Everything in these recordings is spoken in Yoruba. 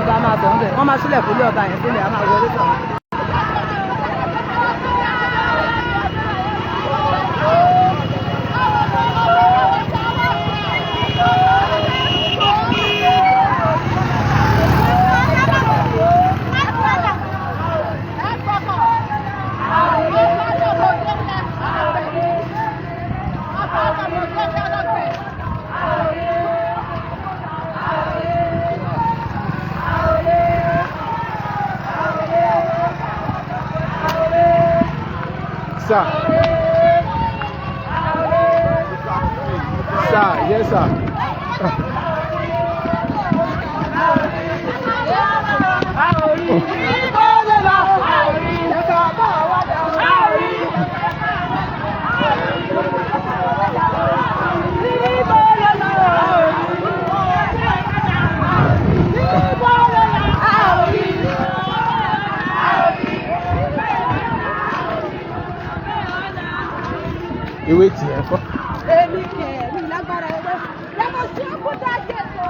Ọba máa bọ̀ ńbẹ̀, wọ́n máa ṣílẹ̀kùn ilé ọba yẹn sílẹ̀, a máa wọlé sọ̀rọ̀. Sir. Sir, yes, sir. Ewé tiẹ̀ kọ́. Èmi kẹ̀ mí lágbára ẹgbẹ́. Lẹ́mọ̀ sí ọkùnrin àjẹsọ̀.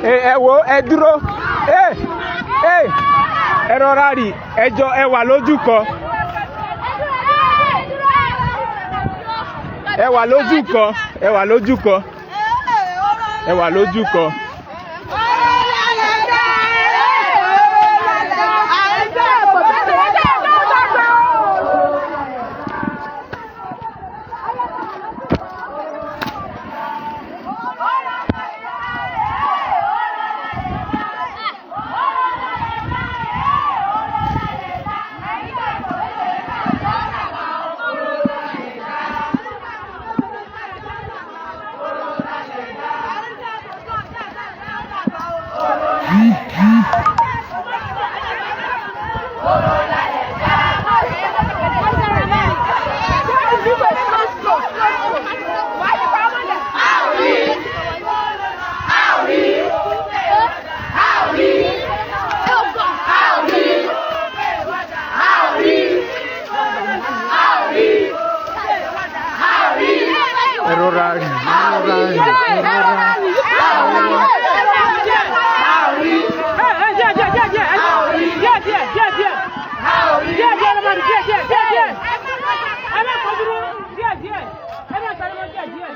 Ẹ wo, ẹ dúró, ẹ ẹ ẹ rọra rì, ẹjọ ẹ wà lójú kan, ẹ wà lójú kan, ẹ wà lójú kan, ẹ wà lójú kan. Ẹ rọra rìn, ẹ rọra rìn, ẹ rọra. Díẹ̀ díẹ̀ díẹ̀ díẹ̀ díẹ̀ díẹ̀ díẹ̀ díẹ̀ díẹ̀ díẹ̀ lọ́mọdé, díẹ̀ díẹ̀ díẹ̀ díẹ̀, ẹ má kọjú mọ́, díẹ̀ díẹ̀, ẹ má sáré mọ́, díẹ̀ díẹ̀.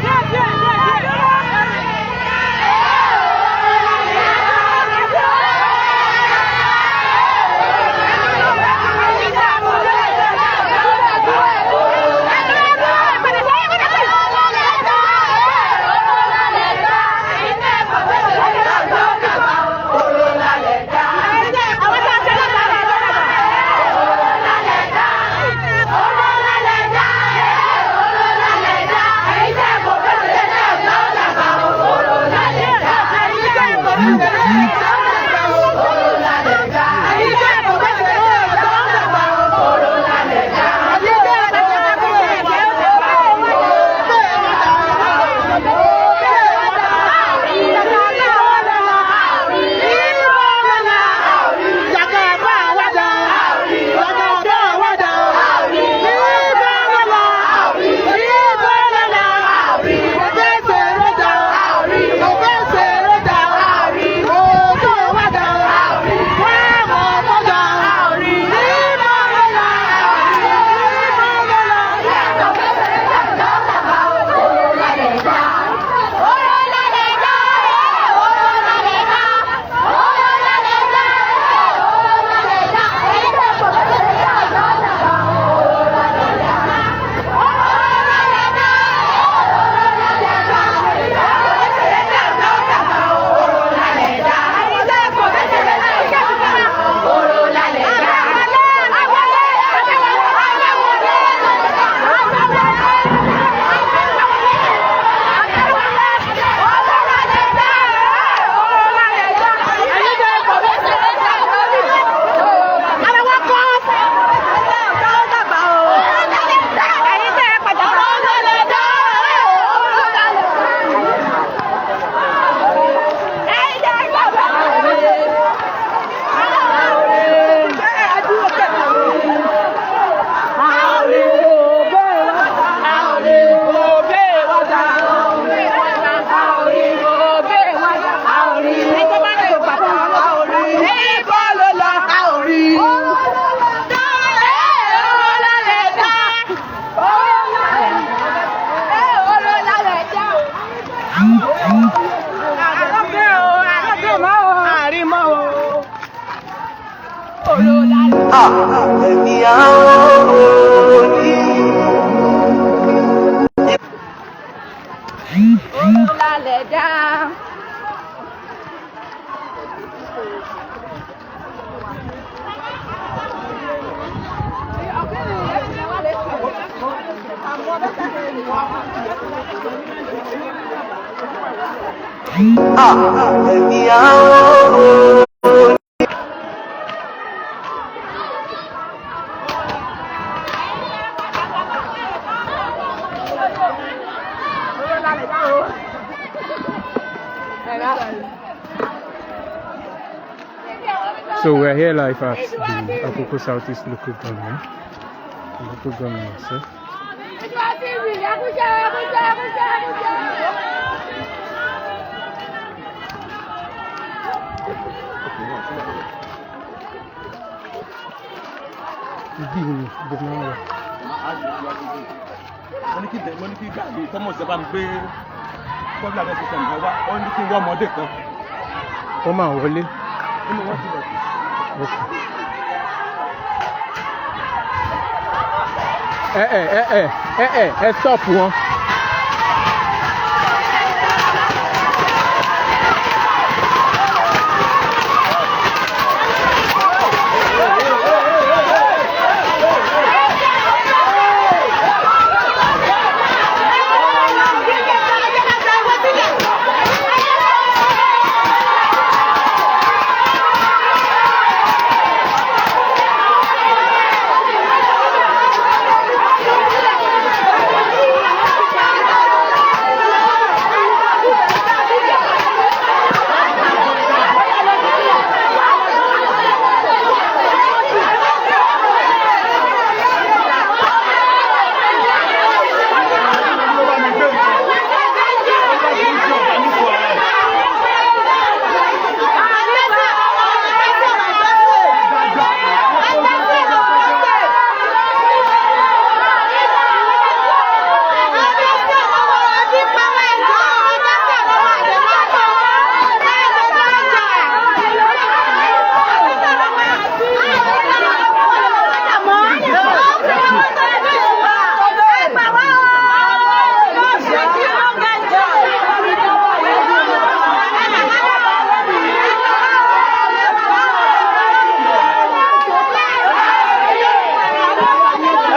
Díẹ̀ díẹ̀ díẹ̀ díẹ̀. Ẹ̀mí àwọn wòlíì. Owó lálẹ́ dá. Ẹ̀mí àwọn wòlíì. So we're here live at the Akoko Southeast local government. Local government itself. Ìjọba TV, ẹkúṣẹ́, ẹkúṣẹ́, ẹkúṣẹ́, ẹkúṣẹ́. Ibi ni gbogbo wọn wà. Mo ní kí gàrí Thomas ẹ bá mi gbé public address system kan wá. Ó ní kí n wá ọmọdé kan. Wọ́n máa wọlé. Nínú wọn ti lọ. Okay. Ẹ ẹ ẹ ẹ ẹ ẹ ẹ stop wọn. Ló bá mi gbé nǹkan. Ó bá mi ṣe ọ̀gá nípò ara ẹ̀.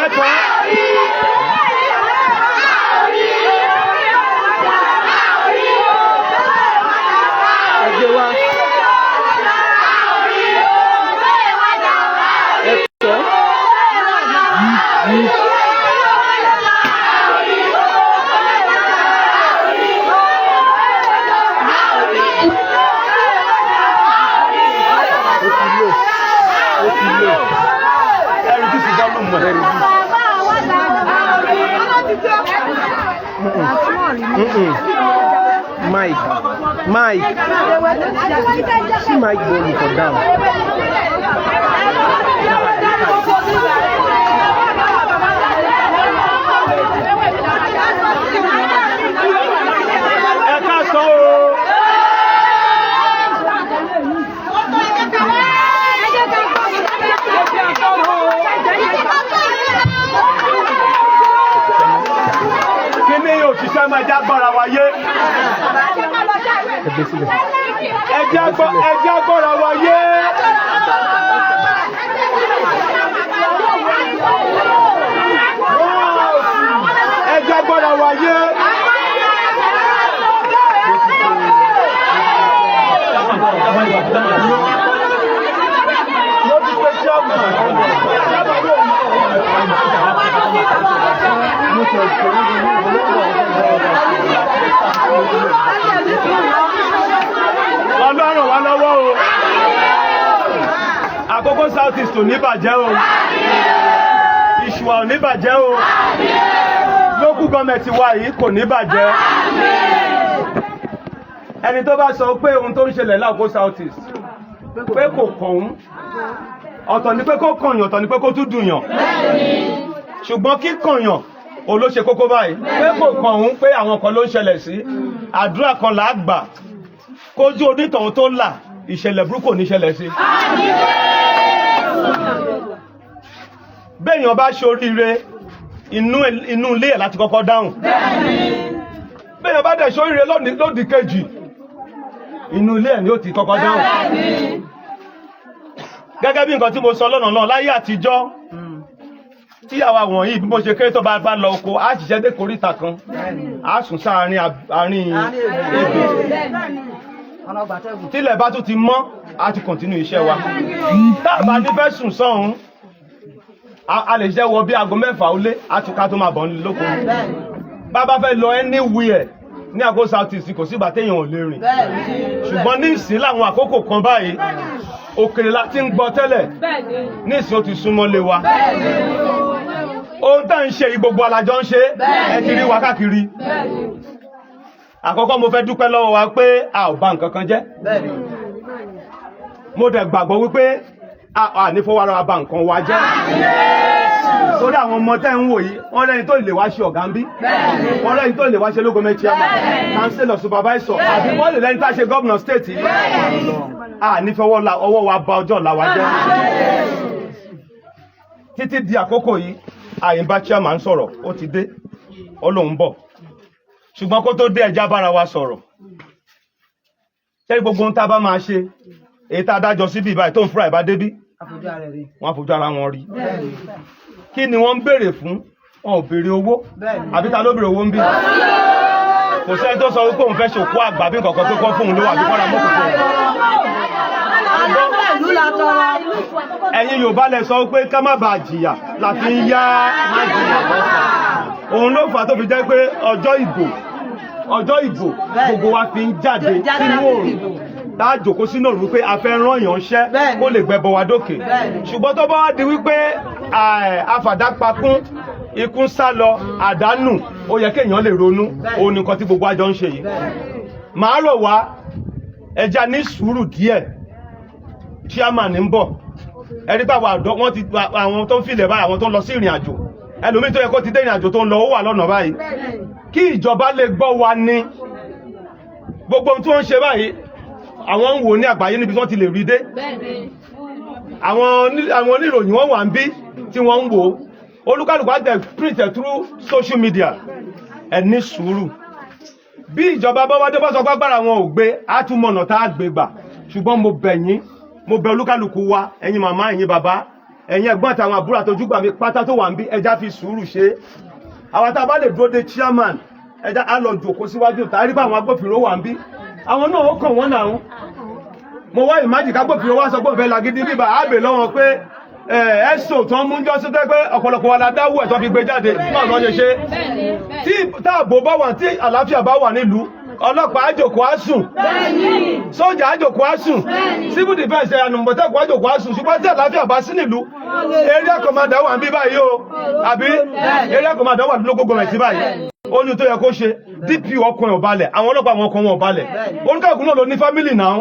Ẹ tọ́. Ẹ gbé wá. Ẹ tọ́. Ó ti lò. Ó ti lò. Ẹ reduce volume ẹ. Mike, Mike, see Mike volume for down. Ẹ ká sọ o. Kíní òṣìṣẹ́ máa já gbọ́ra wa yé. Ẹ gbé sílẹ̀. Ẹ jẹ́ gbọ́ra wa yé. Ẹ jẹ́ gbọ́ra wa yé. Mo ti pe chairman. Chairman yóò mọ̀. Ọlọ́run wá lọ́wọ́ o. Àkókò South East ò ní bàjẹ́ o. Ìṣùwà ò ní bàjẹ́ o. Local government wa yìí kò ní bàjẹ́. Ẹni tó bá sọ pé ohun tó ń ṣẹlẹ̀ láàkó South East pé kò kàn òun, ọ̀tọ̀ ni pé kó kànyàn, ọ̀tọ̀ ni pé kó tún dùnyàn. Ṣùgbọ́n kíkànyàn ò ló ṣe kókó báyìí. Pé kò kàn òun, pé àwọn kan ló ń ṣẹlẹ̀ sí. Àdúrà kan là á gbà kójú onítọ̀hún tó là, ìṣẹ̀lẹ̀ burúkú ò ní ṣẹlẹ̀ sí. Béèyàn bá ṣoríire, inú ilé ẹ̀ láti kọ́kọ́ dáhùn. Béèyàn bá dẹ̀ ṣoríire lódì kejì, inú ilé ẹ̀ ni ó ti kọ́kọ́ dáhùn. Gẹ́gẹ́ bí nǹkan tí mo sọ lọ́nà náà, láyé àtijọ́ tí àwa wọ̀nyí, bí mo ṣe kéré tó, bá lọ oko, á ṣiṣẹ́ dé koríta kan, á sùn sáàárín àárín ebè. Tílẹ̀ bá tún ti mọ́, á ti continue iṣẹ́ wa. Tá a bá ní fẹ́ sùn sọ́hun, a lè ṣiṣẹ́ wọ bí aago 6 ó lé, á tún ká tó máa bọ̀ ní lóko. Bá bá fẹ́ lọ anywhere ní Àkókó South East, kò sígbà téèyàn ò lè rìn. Ṣùgbọ́n ní ìsín, láwọn àkókò kan báyìí, òkèrè la ti ń gbọ́ tẹ́lẹ̀, ní ìsín ó ti súnmọ́ lé wa. Ohun tá à ń ṣe yìí, gbogbo alájọ ń ṣe. Ẹ ti rí wa káàkiri. Àkọ́kọ́, mo fẹ́ dúpẹ́ lọ́wọ́ wa pé a ò bà nǹkan kan jẹ́. Mo dẹ̀ gbàgbọ́ wípé a ní fọwọ́ ara wa bà nǹkan wa jẹ́, torí àwọn ọmọ tẹ́ ń wò yìí, wọ́n rẹ́ni tó lè wá ṣe ọ̀gá ń bí, wọ́n rẹ́ni tó lè wá ṣe local government chairman, councillor, supervisor, àbí wọ́n lè lẹ́ni tá a ṣe gómìnà state yìí. A ní fọwọ́ ọwọ́ wa bà ọjọ́ ọ̀la wa jẹ́. Títí di àkókò yìí, àyìnbá chairman sọ̀rọ̀, ó ti dé, ó lóun bọ̀. Ṣùgbọ́n kó tó dé, ẹja bára wa sọ̀rọ̀. Ṣé gbogbo ohun tá a bá máa ṣe, èyí tá a dájọ́ síbí báyìí tó ń fúra ìbá débí, wọ́n á fojú ara wọn rí. Kí ni wọ́n ń béèrè fún? Wọn ò béèrè owó. Àbí ta ló béèrè owó ń bí? Kò sẹ́ni tó sọ wípé òun fẹ́ ṣòkú àgbà bí nǹkan kan, pé kọ́ fóun lówó àbí kọ́ra mọ́tò fóun. Ẹ̀yin Yorùbá lẹ sọ pé ká má bàa jìyà la fi ń yá má jìyà lọ́sàn. Òun ló fà á tó fi jẹ́ pé ọjọ́ ìbò, ọjọ́ ìbò, gbogbo wa fi ń jáde sínú òòrùn, tá a jòkó sínú òòrùn wípé a fẹ́ rán èèyàn ṣẹ́ kó lè gbẹbọ wa dókè. Ṣùgbọ́n tó bá wá di wípé àfàdápakún ikú ń sá lọ àdánù, ó yẹ kéèyàn lè ronú. Òun nìkan tí gbogbo àjọ ń ṣe yìí, màá rọ̀ wá, ẹja ní sùúrù díẹ̀. Chairman ń bọ̀. Ẹni bá wà ọ̀dọ́ wọ́n ti àwọn tó ń filẹ̀ báyìí, àwọn tó ń lọ sí ìrìn àjò, ẹlòmíì tó yẹ kó ti dé ìrìn àjò tó ń lọ, ó wà lọ́nà báyìí. Kí ìjọba lè gbọ́ wa ní gbogbo ohun tí wọ́n ń ṣe báyìí, àwọn ń wò ní àgbáyé níbi tí wọ́n ti lè rí dé. Àwọn oníròyìn wọ́n wà ń bí tí wọ́n ń wò ó. Olúkálùkù á tẹ print ẹ̀ through social media. Ẹ ní sùúrù. Bí ìjọba bá wá dé, bá sọ pé agbára wọn ò gbé, á tún mọ̀nà tá a gbé gbà. Ṣùgbọ́n mo bẹ̀ yín, mo bẹ̀ olúkálùkù wa, ẹ̀yin màmá, ẹ̀yin bàbá, ẹ̀yin ẹ̀gbọ́n àtàwọn àbúrò àtọjúgbà mi pátá tó wà ń bí, ẹja fi sùúrù ṣe é. Àwọn tá a bá lè dúró de chairman, ẹja á lọ jòkó síwájú tá a rí bá àwọn agbófinró wà ń bí, àwọn náà ó kàn wọ́n náà. Mo wá ìmájì kágbófinró wá sọ pé òun fẹ́ lagídí bíbá àbè lọ́wọ́ pé ẹ̀ẹ́sọ̀ tó ń mú jọ́ sí pé ọ̀pọ̀lọpọ̀ wa la dáwọ́ ẹ̀ tó fi gbé jáde náà lọ́ ṣe ṣe. Tí táàbò bá wà, tí àlàáfíà bá wà nílùú, ọlọ́pàá àjòkó á sùn, sójà àjòkó á sùn, civil defence ànùmọ̀tẹ́kọ̀ àjòkó á sùn. Ṣùgbọ́n tí àlàáfíà bá sí nílùú, area commander wà ń bí báyìí o, àbí area commander wà ní local government báyìí, ó ní tó yẹ kó ṣe. DPO ọkùnrin ò balẹ̀, àwọn ọlọ́pàá, àwọn ọkọ̀ wọn ò balẹ̀. Oníkàkùn náà ló ní family náà.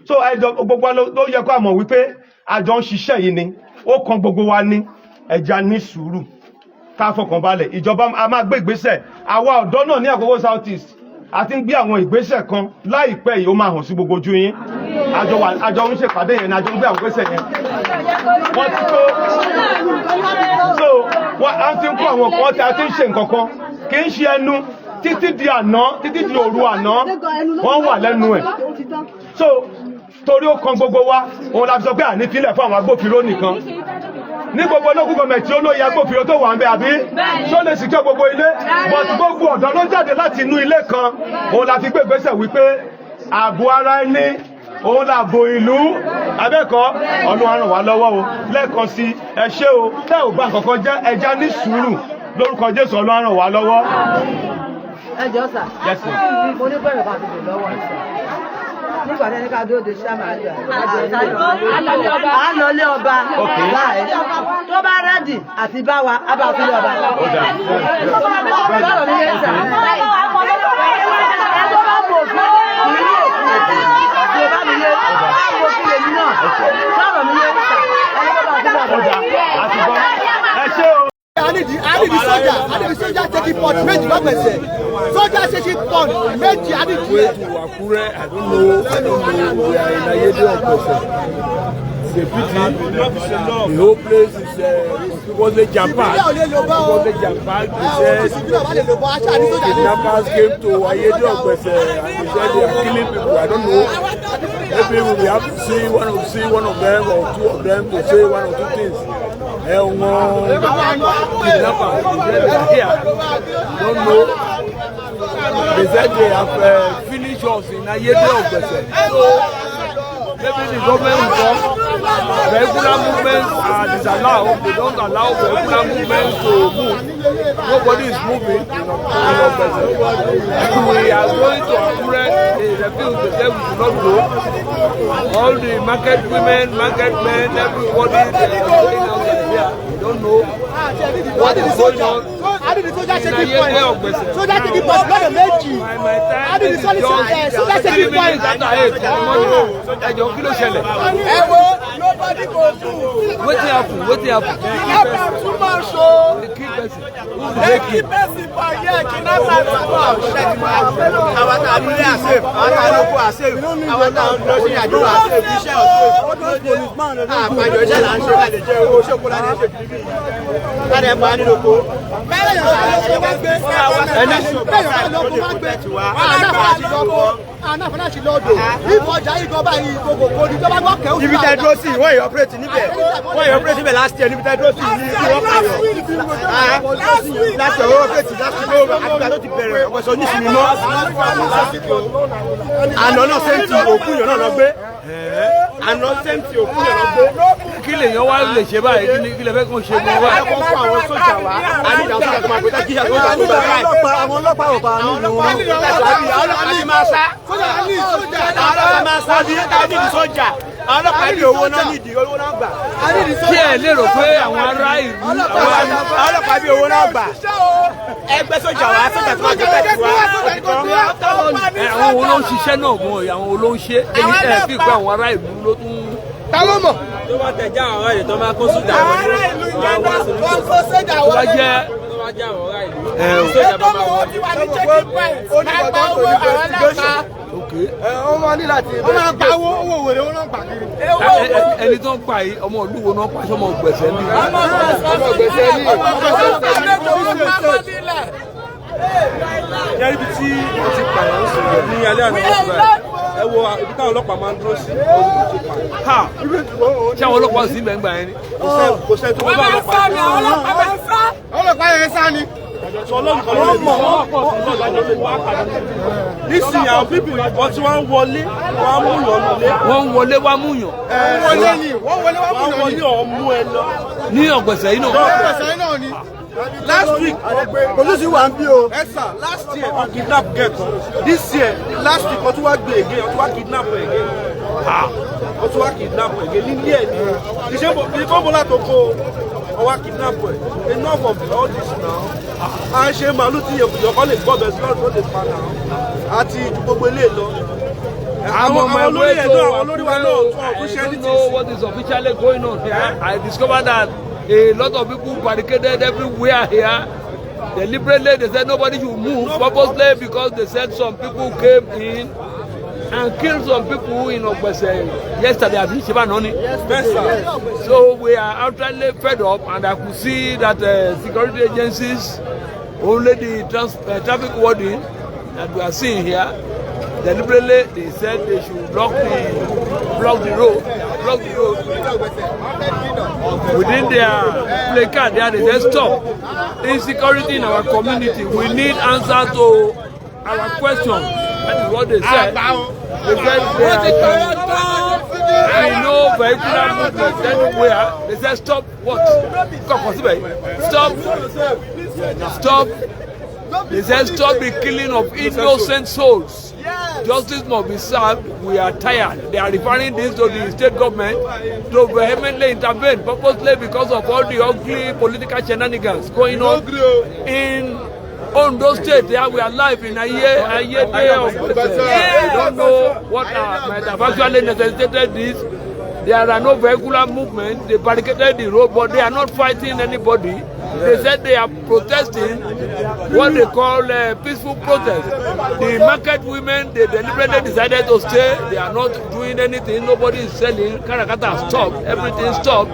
So ẹjọ, gbogbo wa ló yẹ kó àmọ̀ wípé àjọ ń ṣiṣẹ́ yìí ni, ó kan gbogbo wa ní. Ẹja ní sùúrù, ká fọkàn balẹ̀. Ìjọba a máa gbé ìgbésẹ̀. Àwa ọ̀dọ́ náà ní Àkókó South East, a ti ń gbé àwọn ìgbésẹ̀ kan. Láìpẹ́ yìí, ó máa hàn sí gbogbo ojú yín. Àjọ wà, àjọ ń ṣèpàdé yẹn ni, àjọ ń gbé àwọn ìgbésẹ̀ yẹn. Wọ́n ti tó, so wọ́n á ti ń kó àwọn kan tí a ti ń ṣe nǹkan kan, kì í ṣe ẹnu. Títí di àná, títí di òru àná, wọ́n wà lẹ́nu ẹ̀. So torí ó kan gbogbo wa, òun la fi sọ pé àní fílẹ̀ fún àwọn agbófinró nìkan ní gbogbo local government tí ó lóye agbófinró tó wà ń bẹ, àbí ṣó lè secure gbogbo ilé? But gbogbo ọ̀dọ́ ló jáde láti inú ilé kan. Òun la fi gbé ìgbésẹ̀ wípé ààbò ara ẹni òun làbò ìlú abẹ́kọ̀. Ọlọ́run á ràn wá lọ́wọ́ o. Lẹ́ẹ̀kan sí, ẹ ṣé o. Tẹ́ ò bá nǹkan kan jẹ́, ẹja ní sùúrù. Lórúkọ Jésù, Ọlọ́run á ràn wá lọ́wọ́. Ẹ jọ sà. Yes, sir. Mo ní bẹ̀rẹ̀ bá ti bè lọ́wọ́ ẹ̀ sà. Nígbà tí ẹni ká dúró de sáàmà àjọ, à ń lọ ilé ọba. Láì tó bá ready àti bá wa, á bá fi ilé ọba. Ó dà. Sọ̀rọ̀ mi yé sà. Ẹ tó bá mọ̀ òfin kì í ní òfin. Yorùbá mi yé, á mọ̀ òfin lèmi náà. Sọ̀rọ̀ mi yé sà. Ẹni tó bá fi ilé ọba. Ó dà, àti gbọ́. Ẹ ṣé o. I need the soldier. I need the soldier taking point méjì lọ́gbẹ̀sẹ̀. Soldier taking point méjì, I need Way it. to Akure, I don't know. I don't know. We are in Ayede Ogbese. It's a pity. The whole place is conspicuously jam-packed. Conspicuously jam-packed. They said kidnappers came to Ayede Ogbese and they said they are killing people. I don't know. Maybe we will have to see one of them or two of them to say one or two things. Ẹ̀wọ̀n kidnappers, they said they are here. We don't know. They said they have finished us in Ayede Ogbese. So maybe the government will come. Vehicular movements are disallowed. They don't allow vehicular movements to move. Nobody is moving in Ogbese. We are going to Akure. They refuse. They say we should not go. All the market women, market men, everybody, they are going outside here. We don't know what is going on. Adìrí sójà In checking Ayede point. Ogbese. Sójà checking point lọ́nà méjì. By my time, Adìrí this is just sójà checking 3 minutes point. after 8 in the morning. Ẹ jọ̀ọ́, kí ló ṣẹlẹ̀? Ẹ wo, nobody go move. Wetin happen? Wetin happen? Kidnapper too much o. They kill person. Who do They they kill kill? person for here, kidnapper too much. Àwọn tá a nílé àṣẹ, àwọn tá a lóko àṣẹ, àwọn tá a lọ sí àjò àṣẹ, iṣẹ́ ọ̀ṣẹ́ àpàjọ iṣẹ́ là ń ṣe láti jẹ owó ṣòkó láti ṣe fìdí láti ẹ̀ pa nínú oko. Bẹ́ẹ̀ yóò bá lọ́kọ́ wá gbé. Bẹ́ẹ̀ yóò bá lọ́kọ́ wá gbé. Àná fúnra sí lọ́dọ̀. Ìfọ̀ ọjà yìí gan báyìí gbogbo ní tó bá gbọ́ kẹ́. Ibi tẹ́ dúró sí, wọ́n yìí operate níbẹ̀, wọ́n yìí operate níbẹ̀ last year. Níbi tẹ́ dúró sí ní kí wọ́n pààyàn last year, wọ́n operate last year. Àgbà tó ti bẹ̀rẹ̀ ọ̀pọ̀sọ̀ oníṣìí mọ́ àná náà, same thing, òkú yàn náà lọ gbé àná, same thing, òkú yàn lọ gbé. Kí lèèyàn wá lè ṣe báyìí? Kí ni kí lè fẹ́ kó ṣe gan báyìí? Kó fún àwọn sójà wa, a ní ìdáhùn sójà tó máa gbé kí ìyàtọ̀ tó bá báyìí. Àwọn ọlọ́pàá ò bá nínú wọn. Àwọn ọlọ́pàá ti máa sá. Àwọn ọlọ́pàá máa sá ní nídìí sójà. Àwọn ọlọ́pàá ní owó náà, nídìí owó náà gbà. Ṣé ẹ lérò pé àwọn ará ìlú àwọn Àwọn ọlọ́pàá bí owó náà gbà. Ẹgbẹ́ sójà wa, sójà tó máa gbé bẹ́ẹ̀ tiwa. Ẹ, àwọn wo ló ń ṣiṣẹ́ náà gan? Àwọn wo ló ń ṣe èyí? Ẹ fi pé àwọn ará ìlú ló tún. Ta ló mọ̀? Tó bá tẹ̀ já àwọn ará ìlú tó máa kó sójà Àwọn wọlé, ará ìlú ìjọba wọn kó sójà Tó bá wọlé. jẹ́ tó bá já àwọn ará ìlú, ẹ o sójà bá máa wọlé. Ti wà ní checking point. Àgbà owó àwọn ọlọ́pàá. Ok. Wọ́n máa ní láti. Wọ́n máa gba owó, owó wèrè owó náà gbà kiri. Ẹni tó ń pa yìí, ọmọ ìlú wo náà pa? Sọmọ Ọgbẹ̀sẹ̀ ní? Ọmọ gbèsè ní. Jẹ́rí ibi tí wọ́n ti pààyàn ń sọ̀rọ̀ ní alẹ́ àná, wọ́n ti báyìí. Ẹ wo ibi táwọn ọlọ́pàá máa ń dúró sí, ojú tó pààyàn. Ha, ṣé àwọn ọlọ́pàá sì mẹ́ngbà yẹn ni? Kò sẹ́ tó bá ọlọ́pàá dúró. Ọlọ́pàá yẹn sá ni. Sọ ọlọ́run kan ló lè mọ̀ wọ́n pọ̀ sí ọlọ́run ló lè wá pàdé. Nísìnyí, àwọn people ìbọn tí wọ́n ń wọlé, wọ́n á mú yàn nílé. Wọ́n ń wọlé wá mú yàn? Wọ́n wọlé ni, wọ́n wọlé wá Wọ́n á múyàn wọlé ni. ọ̀ mú ẹ lọ. Ní Ọ̀gbẹ̀sẹ̀ yìí náà? Ọ̀gbẹ̀sẹ̀ yìí náà ni. Last week, Polisi wà ń bí o. ẹ sà, last year wọ́n kidnap girl kan. This year, last week, wọ́n tún wá gbé again, wọ́n tún wá kidnap ẹ̀ again. Wọ́n tún wá kidnap ẹ̀ again nílé ẹ̀ ní. Ìṣe ìfọ́nbọ́lá tó kó o, wọ́n wá kidnap ẹ̀. Enough of all this now. À ń ṣe màálù tí èkùjọ kan lè gbọ́bẹ̀ sí lọ́dún tó lè pa now. Àti ju gbogbo eléyìí lọ. Àwọn Àwọn olórí ẹ̀ náà, àwọn olórí wa náà tún ọ̀kú ṣe I ní don't know what is officially going on here. I discovered that a lot of people barricaded everywhere here. Deliberately, they said nobody should move purposely because they said some people came in and killed some people in Ogbese yesterday. Abi Sheba Noni. So we are outrightly fed up, and I could see that security agencies, only the traffic warden that we are seeing here, deliberately they said they should block the road, block the road. Within their placard there, they said, "Stop insecurity in our community. We need answer to our question." That is what they said. They said there be no vehicular movement anywhere. They said stop what? Kọ̀kọ̀ síbẹ̀, stop, stop. They said stop the killing of innocent souls. Justice must be served. We are tired. They are referring this to the state government to vehemently intervene purposely because of all the ugly political shenanigans going on in Ondo State. There we are live in Aye Ayede of We don't know what might have actually necessitated this. There are no vehicular movement. They barricaded the road, but they are not fighting anybody. They said they are protesting what they call peaceful protest. The market women, they deliberately decided to stay. They are not doing anything. Nobody is selling. Karakata stopped. Everything stopped.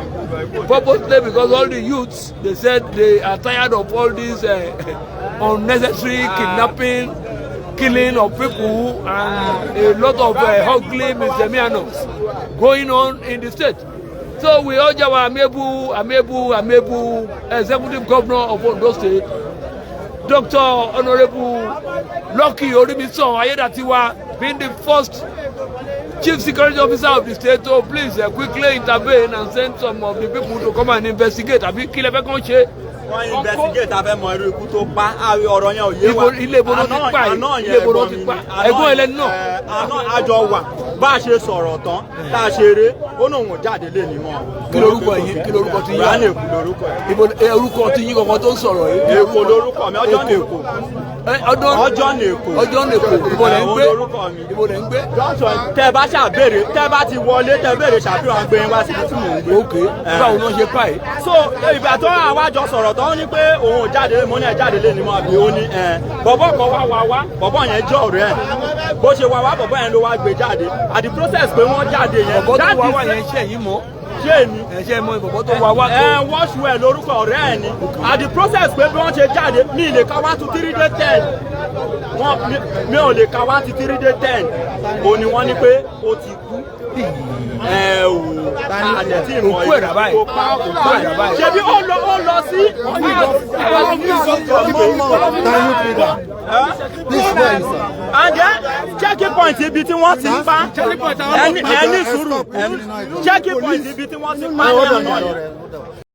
Purposely because all the youths, they said they are tired of all these unnecessary kidnapping, killing of people, and a lot of ugly misdemeanors going on in the state. So we urge our amiable executive governor of Ondo State, Dr. Honorable Lucky Orimisan Ayedatiwa, being the first chief security officer of the state, to please quickly intervene and send some of the people to come and investigate. Àbí kí lẹ fẹ́ kàn ṣe? Wọ́n investigate, a fẹ́ mọ irú ikú tó pa á. Ọ̀rọ̀ yẹn ò yé wa. Ilé ibo ló ti pa yìí? Àná yẹn Ilé ibo ló ẹ̀gbọ́n ti mi pa? ni. Ẹ̀gbọ́n ẹlẹ́ni náà. Ẹ̀, àná àjọ wà, bá a ṣe sọ̀rọ̀ tán tá a ṣe eré, ó náà wọ́n jáde lé ní mọ́. Kí lorúkọ yín? Kí lorúkọ ti yín? Ránì Èkó lorúkọ ẹ̀. Ibo ẹ, orúkọ tí yín kankan tó ń sọ̀rọ̀ yìí? Èkó lorúkọ mi, ọjọ́ ní Èkó. Ẹ, ọdún Ọjọ́ ní Èkó. Ọjọ́ ní Èkó. Ibo lẹ ń Òun gbé? lorúkọ mi. Ibo lẹ ń gbé? Tẹ bá ṣàbèrè, tẹ bá ti wọlé, tẹ béèrè ṣàfihàn àgbẹ̀yìn wá síbi tí mò ń gbé. Ok, báwo ni wọ́n ṣe pa yìí? So ìgbà tó àwa jọ sọ̀rọ̀ tó ní pé òun ò jáde, mo ní ẹ jáde lé ní mọ́ àbí, ó ní ẹ bọ̀bọ̀ kan wá wá wá, bọ̀bọ̀ yẹn jẹ́ ọ̀rẹ́ ẹ̀, bó ṣe wá wá, bọ̀bọ̀ yẹn ló wá gbé jáde. At the process pé wọ́n jáde yẹn, Bọ̀bọ̀ tó wá wá that is- yẹn, ṣe yín mọ́? Ṣé èmi? Ẹ ṣe mọ́ bọ̀bọ̀ tó wá wá tó? Ẹ wọ́ṣù ẹ̀ lórúkọ ọ̀rẹ́ ẹ̀ ni. At the process pé bí wọ́n ṣe jáde, mi lè ka 1 to 3 day 10, wọ́n mi ò lè ka 1 to 3 day 10, òní wọ́n ní pé ó ti kú. Ẹ ò àdẹ̀ tí ìmọ̀ Òkú ẹ̀dá báyìí. tó pa. Òkú ẹ̀dá báyìí. Ṣebí ó lọ sí. Please, where is sir? And then checking point ibi tí wọ́n ti ń pa ẹni sùúrù, checking point ibi tí wọ́n ti pa ní àná yẹn.